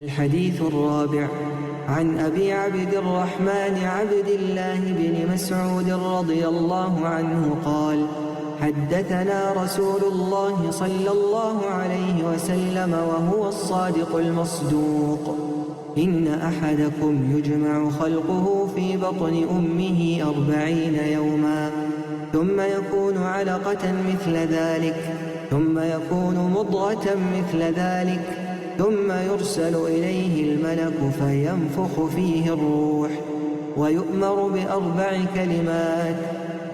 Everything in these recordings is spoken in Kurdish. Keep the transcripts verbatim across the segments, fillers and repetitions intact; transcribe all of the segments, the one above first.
الحديث الرابع. عن أبي عبد الرحمن عبد الله بن مسعود رضي الله عنه قال: حدثنا رسول الله صلى الله عليه وسلم وهو الصادق المصدوق: إن أحدكم يجمع خلقه في بطن أمه أربعين يوما، ثم يكون علقة مثل ذلك، ثم يكون مضغة مثل ذلك، ثم يرسل إليه الملك فينفخ فيه الروح، ويؤمر بأربع كلمات: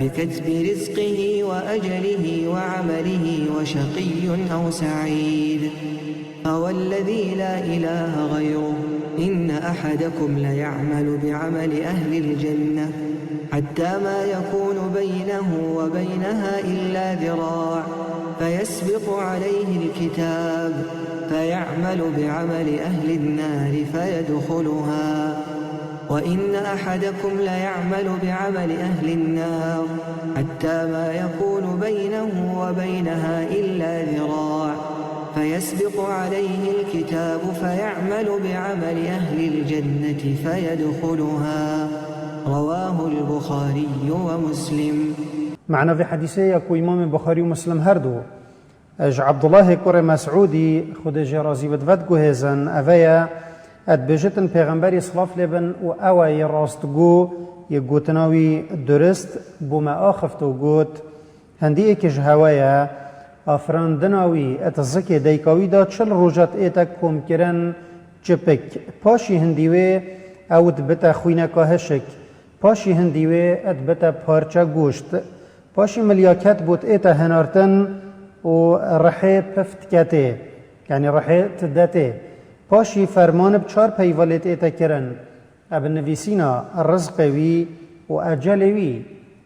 بكتب رزقه وأجله وعمله وشقي أو سعيد. فوالذي لا إله غيره، إن أحدكم ليعمل بعمل أهل الجنة، حتى ما يكون بينه وبينها إلا ذراع، فيسبق عليه الكتاب، فيعمل بعمل أهل النار فيدخلها، وإن أحدكم ليعمل بعمل أهل النار، حتى ما يكون بينه وبينها إلا ذراع، فيسبق عليه الكتاب فيعمل بعمل أهل الجنة فيدخلها. رواه البخاري ومسلم. Mana vê hedîsê ya ku Îmamê Buxarî û Muslim her du ji Abdullahê kurê Mesûdî, Xwedê jê razî bit, vediguhêzin, eve ye, et bêjitin Pêxemberî silav lê bin û ew e yê rastgo, yê gotina wî durist bo me axift û got: Hindî êkê ji hewe ye, afirandina wî et zikê dayika wî de çil roja ête komkirin çipik. Paşî hindî wê ew dibite xwîneka hişik. Paşî hindî wê et bite parçe goşt. Paşî milyaket bût ête hinartin û rihê pif diketê, yanî rihê tidetê. Paşî ferman bi çar peyva lê ête kirin. Ev nivîsîna rizqê wî û ecelê wî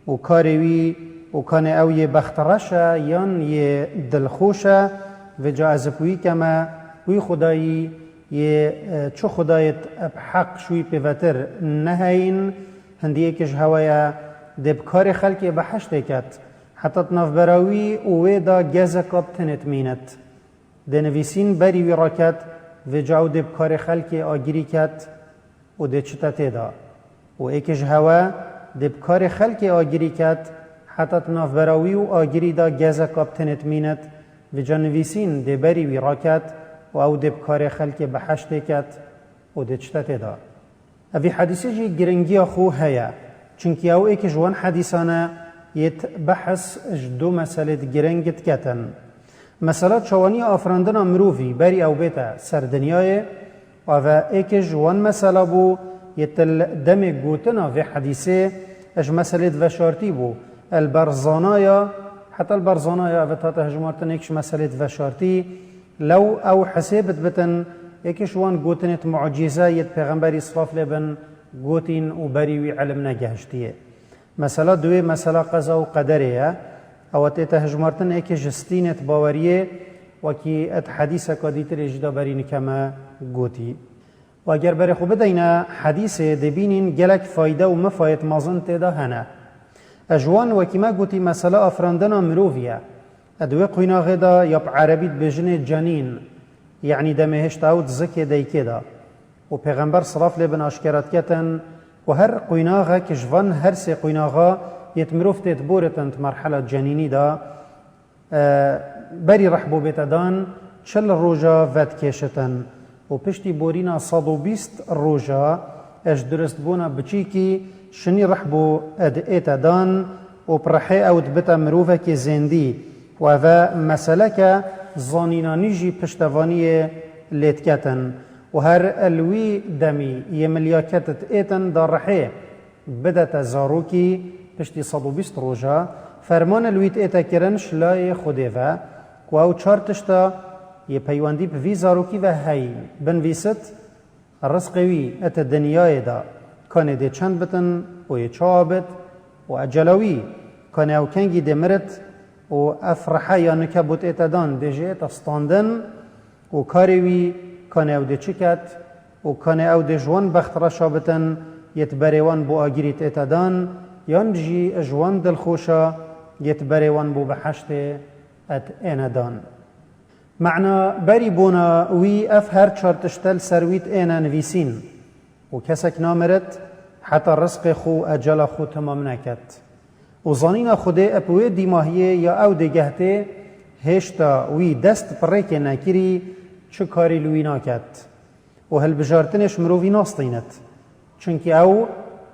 û karê wî û kanê ew yê bextreş e yan yê dilxweş e, vêca ez bi wî keme, wî xwedayî yê, e, çi xwedayêt bi heq ji wî pêvetir neheyîn, hindî êkê ji hewe ye, dê bi karê xelkê behiştê ket, heta di navbera wî û wê de gezeka bi tenê dimînit. Dê nivîsîn berî wî raket, vêca ew dê bi karê xelkê agirî ket û dê çite tê de. Û êkê ji hewe dê bi karê xelkê agirî ket, heta di navbera wî û agirî de gezeka bi tenê dimînit, vêca nivîsîn dê berî wî raket û ew dê bi karê xelkê behiştê ket û dê çite tê de. Evî hedîsê jî giringiya xwe heye, çunkî ew êkê ji wan hedîsan e yêt behs ji du meselêt giring diketin. Mesela çawaniya afirandina mirovî berî ew bête ser dinyayê, ev êkê ji wan mesela bû yêt li demê gotina vê hedîsê ji meselêt veşartî bû. El ber zanaya, heta li ber zanaya ev hate hejmartin êk ji meselêt veşartî. Lew ew hesê bit bitin, êkê ji wan gotinêt mucîze yêt Pêxemberî silav lê bin gotîn û berî wî ilim negehiştiye. Mesela duwê mesela qeza û qederê ye. Ew tête hejmartin êkê ji stînêt baweriyê, wekî et hedîseka dîtirê jî de berî nike me gotî. Û eger berê xwe bideyne hedîsê, dê bînîn gelek fayde û mefayêt mezin tê de hene. Ji wan wekî me gotî mesela afirandina mirovî ye. Di wê quînaxê de ya bi erebî dibêjinê cenîn, yanî demê hêşta ew di zikê daykê de. Û Pêxember silav lê bin aşkera diketin ku her quînaxek ji van her sê quînaxa yêt mirov têt boritin di merhela cenînî de, e, berî rih bo bête dan, çil roja vedikêşitin û piştî borîna sed û bîst roja, e, ji duristbûna biçîkî şinî rih bo, e, di ête dan û bi rihê ew dibite mirovekî zêndî û eve meseleke zanînanî jî piştevaniyê lê diketin û her li wî demî yê milyaket di êtin da rihê bidete zarokî piştî sed û bîst roja, fermane li wî diête kirin ji layê Xwedê ve ku ew çar tişta yê peywendî bi vî zarokî ve heyî, binivîsit, rizqê wî ete dinyayê de kanê dê çend bitin û yê çawa bit û ecela wî kanê ew kengî dê mirit û ev rihe ya nike bo diête dan dê jê ête standin, û karê wî, kanê ew dê çi ket û kanê ew dê ji wan bextreşa bitin, yêt berê wan bo agirî diête dan, yan jî ji wan dilxweşa, yêt berê wan bo biheştê et êne dan. Mena berî bona wî ev her çar tişte li ser wî diêne nivîsîn û kesek namirit heta rizqê xwe û ecela xwe temam neket. Û zanîna Xwedê ep wê dîmahiyê ya ew dêgehtê hêşta wî dest bi rêkê nekirî çi karî li wî naket. Û hilbijartinê ji mirovî nastînit. Çunkî ew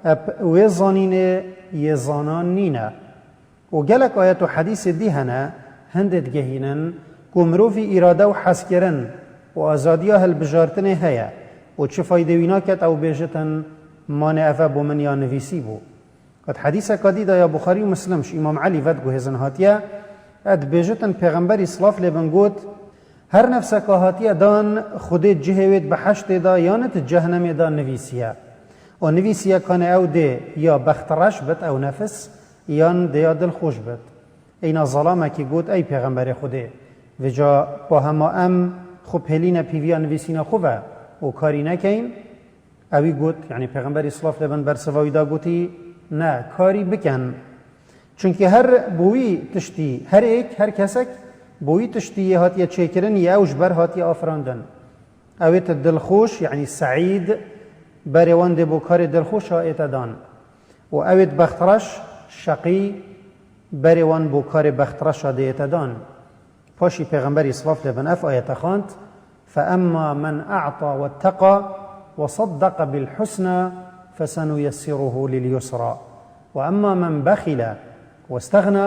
ep wê zanînê yê zanan nîne. Û gelek ayet û hedîsê dî hene, hindê digehînin ku mirovî îrade û hezkirin û azadiya hilbijartinê heye û çi faydê wî naket ew bêjitin, manê eve bo min ya nivîsî bû. Qet hedîseka dî de ya Buxarî û Muslim ji Îmam Elî ve diguhêzin hatiye, e dibêjitin Pêxemberî silav lê bin got, her nefseka hatiye dan Xwedê cihê wê di beheştê de yan di cehenemê de nivîsiye. Û nivîsiye kanê ew dê ya bextreş bit ew nefis, yan dê ya dilxweş bit. Eyna zalamekî got, ey Pêxemberê Xwedê, vêca pa hema em xwe pêlîne pîviya nivîsîna xwe ve û karî nekeyin? Ewî got, yanî Pêxemberî silav lê bin bersiva wî da gotî, ne, karî bikin. Çunkî her bo wî tiştî, her êk, her kesek bo wî tiştî yê hatiye çêkirin, yê ew ji ber hatiye afirandin. Ew ê te dilxweş, yanî seîd, berê wan dê bo karê dilxweşa ê te dan. Û ew ê bextreş, şeqî, berê wan bo karê bextreşa dê ê te dan. Paşî Pêxemberî silav lê bin ev ayete xwend, فَأَمَّا مَنْ أَعْطَى وَاتَّقَى وَصَدَّقَ بِالْحُسْنَى فَسَنُيَسِّرُهُ لِلْيُسْرَى وَأَمَّا مَنْ بَخِلَ وَاسْتَغْنَى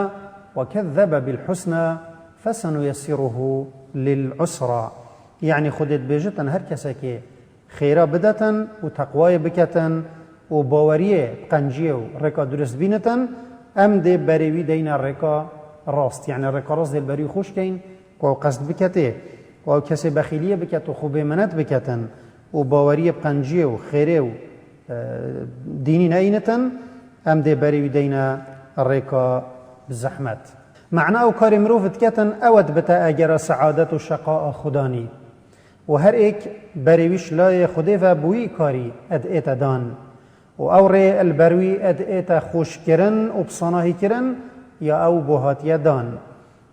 وَكَذَّبَ بِالْحُسْنَى فَسَنُيَسِّرُهُ لِلْعُسْرَى. Yanî Xwedê dibêjitin her kesekê xêra bidetin û teqwayê biketin û baweriyê, qenciyê û rêka durist bînitin, em dê berê wî deyne rêka rast, yanî rêka rast dê li berî xweş keyin ku ew qest biketê û ew kesê bexîliyê biket û xwe bêmenet biketin û baweriyê bi qenciyê û xêrê û, e, dînî neyînitin, em dê berê wî deyne rêka bi zehmet. Mena ew karê mirov diketin, ew e dibite egera seadet û şeqaa xudanî. Û her êk berê wî ji layê Xwedê ve bi wî karî ed ête dan. Û ew rê li ber wî ed ête xweşkirin û bisanahîkirin ya ew bo hatiye dan.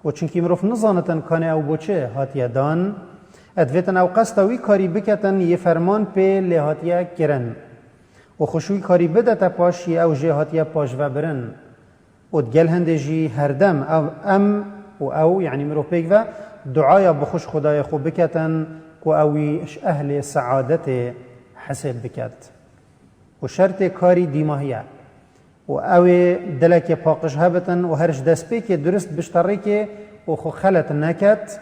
Û çunkî mirov nizanitin kanê ew bo çi hatiye dan, ed vêtin ew qesta wî karî biketin yê ferman pê lê hatiye kirin. Û xweş wî karî bidete paş yê ew jê hatiye paşvebirin. Û digel hindê jî herdem ev, em û ew, yanî mirov pêk ve duaya bixweş Xwedayê xwe biketin ku ew wî ji ehlê seadetê hesêb biket. Û şertê karî dîmahî ye. Û ew ê dilekê paqij hebitin û her ji destpêkê durist bişte rêkê û xwe xelet neket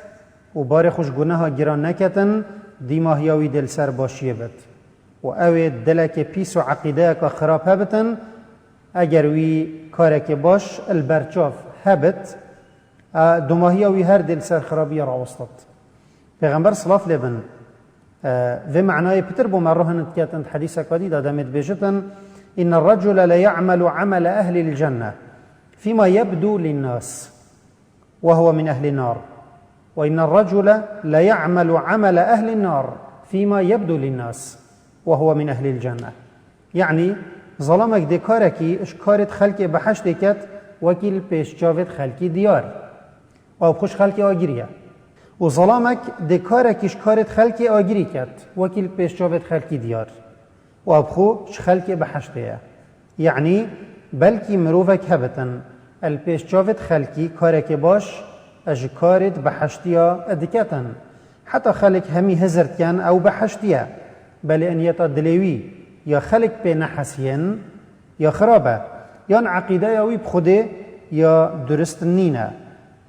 û barê xwe ji guneha giran neketin, dîmahiya wî dê li ser başiyê bit. Û ew ê dilekê pîs û eqîdeyeka xirab hebitin, eger wî karekê baş li ber çav hebit, e, domahiya wî her dê li ser xirabiyê rawestit. Pêxember silav lê bin, e, vê menayê pitir bo me ruhin diketin di hedîseka dî de demê dibêjitin, إن الرجل ليعمل عمل أهل الجنة فيما يبدو للناس وهو من أهل النار. وإن الرجل ليعمل عمل أهل النار فيما يبدو للناس وهو من أهل الجنة. Yanî, zalamek dê karekî ji karê di xelkê beheştê ket, wekî li pêş çavê di xelkî diyar. Ew bi xwe ji xelkê agirî ye. Û zalamek dê karekî ji karê di xelkê agirî ket, wekî li pêş çavê di xelkî diyar. Û ew bi xwe ji xelkê beheştê ye. Yanî, belkî mirovek hebitin, el pêş çavê di xelkî karekê baş, e ji karê di beheştiya e diketin. Heta xelk hemî hizir diken ew beheştî ye. Belê niyeta dilê wî ya xelk pê nehesiyên, ya xirab e, yan eqîdeya wî bi Xwedê ya durist nîne.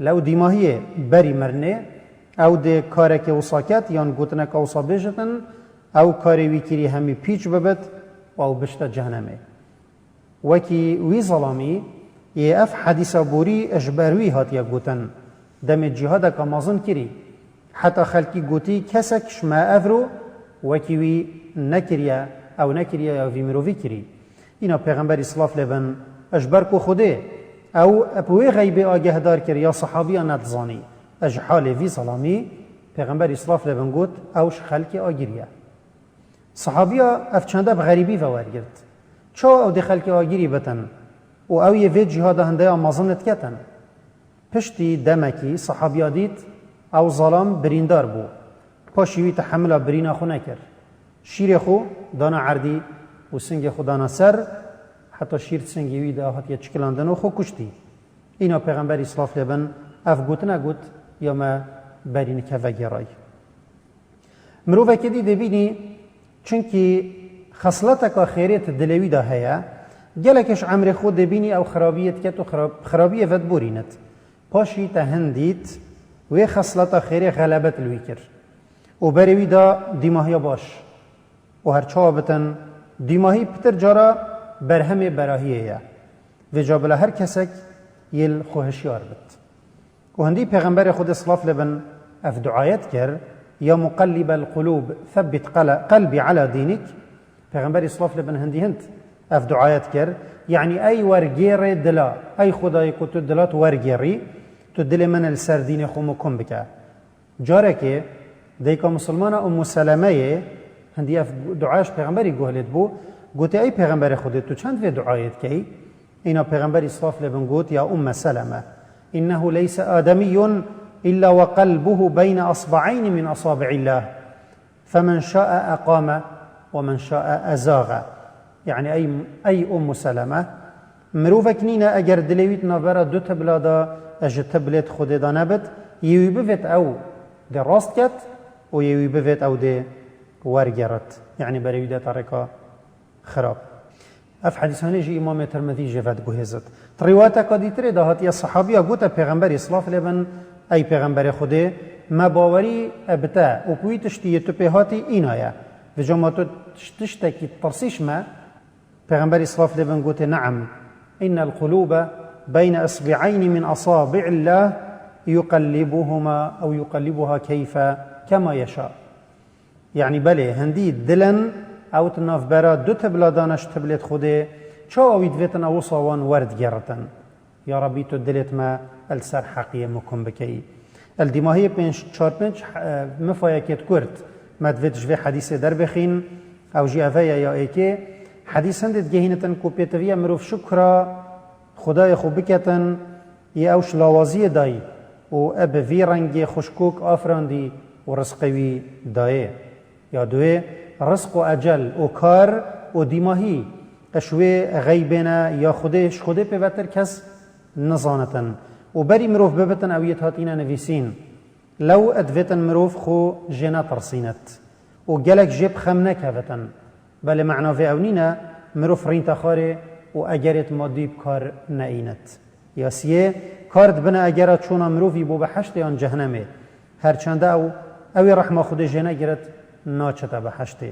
Lew dîmahiyê berî mirinê, ew dê karekê wisa ket, yan gotineka wisa bêjitin, ew karê wî kirî hemî pîç bibit û ew bişte cehenemê. Wekî wî zelamî yê ev hedîsa borî ji ber wî hatiye gotin, demê cîhadeka mezin kirî. Heta xelkî gotî, kesek ji me evro wekî wî nekiriye, ew nekiriye ya vî mirovî kirî. Îna Pêxemberî silav lê bin, ji ber ku Xwedê ew bi wê xeybê agehdar kir ya sehabiya nedizanî, ji halê vî zelamî Pêxemberî silav lê bin got, ew ji xelkê agirî ye. Sehabiya ev çende bi xerîbî ve wergirt. Çawa ew dê xelkê agirî bitin û ew yê vê cîhada hindeya mezin diketin? Piştî demekî sehabiya dît, Ew zalam birîndar bû. Paşî wî tehemila birîna xwe nekir. Şîrê xwe dana erdî û singê xwe dana ser, heta şîr singê wî de hatiye çikilandin û xwe kuştî. Îna Pêxemberî silav lê bin ev gotina got, ya me berî nike vegêrayî. Mirovekê dî dê bînî, çunkî xesleteka xêrê di dilê wî de heye, gelekê ji emrê xwe dê bînî ew xirabiyê diket û xirab-, xirabiyê vediborînit. Paşî te hin dît, wê xesleta xêrê xelebet li wî kir. Û berê wî da dîmahiya baş. Û her çawa bitin, dîmahî pitir cara berhemê berahiyê ye. Vêca bila her kesek yê li xwe hişyar bit. Û hindî Pêxemberê Xwedê silav lê bin ev duayet kir, "Ya muqellibel qulûb, thebbit qala-, qelbî ala dînik." Pêxemberî silav lê bin hindî hind ev duayet kir, yanî, "Ey wergêrê dila, ey Xwedayê ku tu dila tu wergêrî, tu dilê min li ser dînê xwe mukum bike." Carekê dayika misilmana Ummu Selemeyê hindî ev dua ji Pêxemberî guh lê dibû, gotê, "Ey Pêxemberê Xwedê, tu çend vê duayê dikey?" Îna Pêxemberî silav lê bin got, "Ya Umme Seleme, innehu leyse ademiyyun illa ve qelbuhu beyne asba'eyni min asabi'illah. Femen şa'e eqame ve men şa'e ezaxe." Yanî ey, ey Ummu Seleme, mirovek nîne eger dilê wî di navbera du tibla de ji tiblêt Xwedê de nebit, yê wî bivêt ew dê rast ket û yê wî bivêt ew dê wergêrit. Yanî berê wî de terika xirab. Ev hedîsanê jî Îmamê Tirmidî jê vediguhêzit. Di rîwayeteka dîtirê de hatiye sehabiya gote Pêxemberî silav lê bin, "Ey Pêxemberê Xwedê, me bawerî e bi te û bi wî tiştî yê tu pê hatî îna ye. Vêca ma tu tiş-, tiştekî tirsî ji me?" Pêxemberî silav lê bin gotê, "Ne'em. Innel qulûbe beyne isbi'eyni min asabi'illah yuqellibuhuma ew yuqellibuha keyfe kema yeşa." Yanî belê, hindî dilin ew di navbera du tibla dane ji tiblêt Xwedê, çawa wî divêtin ew wisa wan werdigeritin. Ya Rebî, tu dilêt me el ser heqiyê mukum bikeyî. El dîmahiyê pênc, çar pênc, e, mifayekêt kurt me divêt ji vê hedîsê derbixîn, ew jî eve ye ya êkê. Hedîs hindê digehînitin ku pêtiviye mirov şukra Xwedayê xwe biketin, yê ew ji lawaziyê dayî û e bi vî rengê xwe ji kok afirandî û rizqê wî dayê. Ya duwê, rizq û ecel û kar û dîmahî, eş wê xeybê ne ya Xwedê, ji Xwedê pêvetir kes nizanitin. Û berî mirov bibitin ew yê hatîne nivîsîn. Lew divêtin mirov xwe jê netirsînit û gelek jê bi xem nekevitin. Belê mena vê ew nîne, mirov rînte xwarê û egerêt madî bi kar neînit. Ya siyê, kar dibine egera çûna mirovî bo beheştê yan cehenemê. Her çende ew, ew ê rehma Xwedê jê negirit, naçite beheştê.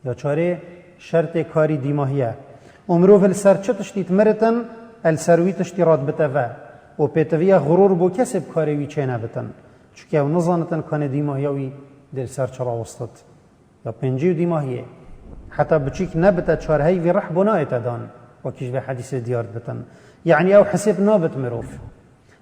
Ya çarê, şertê karî dîmahî ye. Û mirov li ser çi tiştî dimiritin, el ser wî tiştî radibite ve. Û pêtiviye xurûr bo kesê bi karê wî çênebitin. Çunke ew nizanitin kanê dîmahiya wî dê li ser çi rawestit. Ya pêncî û dîmahiyê. Heta biçîk nebite çar heyvî rih bo nayê te dan. Wekî ji vê hedîsê diyar dibitin. Yanî ew hisêb nabit mirov.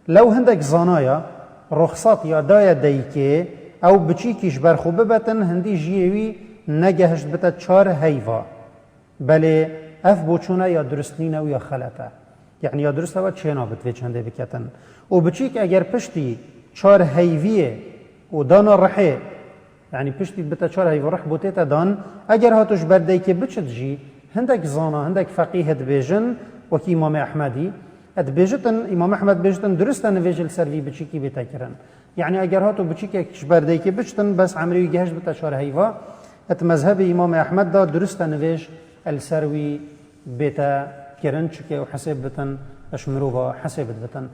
Lew hindek zanaya, ruxsat ya daye dayikê, ew biçîkî ji ber xwe bibetin, hindî jiyê wî negehişt bite çar heyva. Belê ev boçûne ya durust nîne û ya xelet e. Yanî ya durust ew e çênabit vê çendê biketin. Û biçîk eger piştî çar heyviyê û dana rihê, yanî piştî bite çar heyva rih bo tête dan, eger hato ji ber dayikê biçit jî, hindek zana, hindek feqîh dibêjin, wekî Îmamê Ehmedî, dibêjitin, Îmam Ehmed bêjitin, durist e nivêj li ser vî biçîkî bête kirin. Yanî eger hato biçîkek ji ber dayikê biçitin, bes emrê wî gehişt bite çar heyva, et mezhebê Îmamê Ehmed da durist e nivêj el ser wî bête kirin, çike ew hesêb bitin, eş mirova hesêb dibitin.